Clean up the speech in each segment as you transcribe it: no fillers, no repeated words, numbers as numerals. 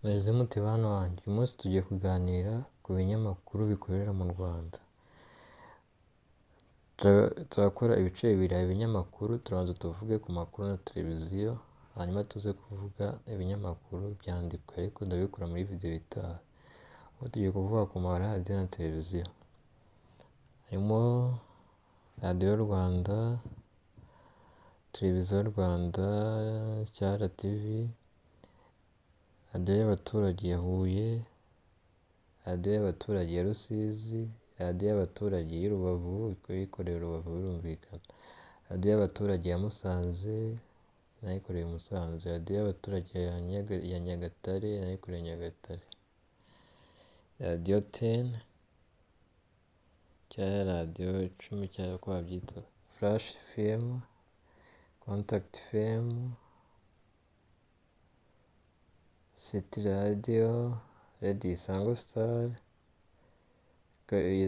Mumeze mute bana banjye? Uyu munsi tugiye kuganira ku binyamakuru bikorera mu Rwanda. Turakora ibice bibiri, hari ibinyamakuru, turabanza tuvuge ku makuru na televiziyo, hanyuma tuze kuvuga ibinyamakuru byandikwa, ariko ndabikora muri video itaha. Ubu tugiye kuvuga ku maradiyo na televiziyo. Harimo Radiyo Rwanda, Televiziyo Rwanda, Cyara TV, Radiyo y'abaturage ya Huye, Radiyo y'abaturage ya Rusizi, Radiyo y'abaturage y'i Rubavu, ikorera i Rubavu birumvikana, Radiyo y'abaturage ya Musanze nayo ikorera i Musanze, Radiyo y'abaturage ya Nyagatare nayo ikorera i Nyagatare, Radiyo Ten cyangwa Radiyo 10 cyangwa uko babyita, Flash FM, Contact FM, City Radio, Radio Isango Star,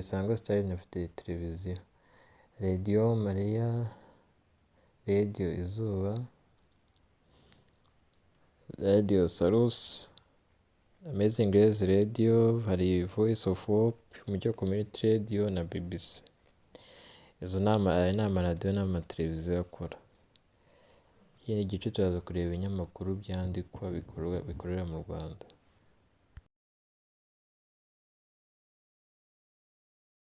Isango Star inafite televiziyo, Radiyo Mariya, Radiyo Izuba, Radiyo Salus, Amazing Grace Radio, hari Voice of Hope, Umucyo Community Radio na BBC. Izo nama, aya ni amaradiyo n'amateleviziyo akora. Ikindi gice turaza kureba ibinyamakuru byandikwa bikorera mu Rwanda.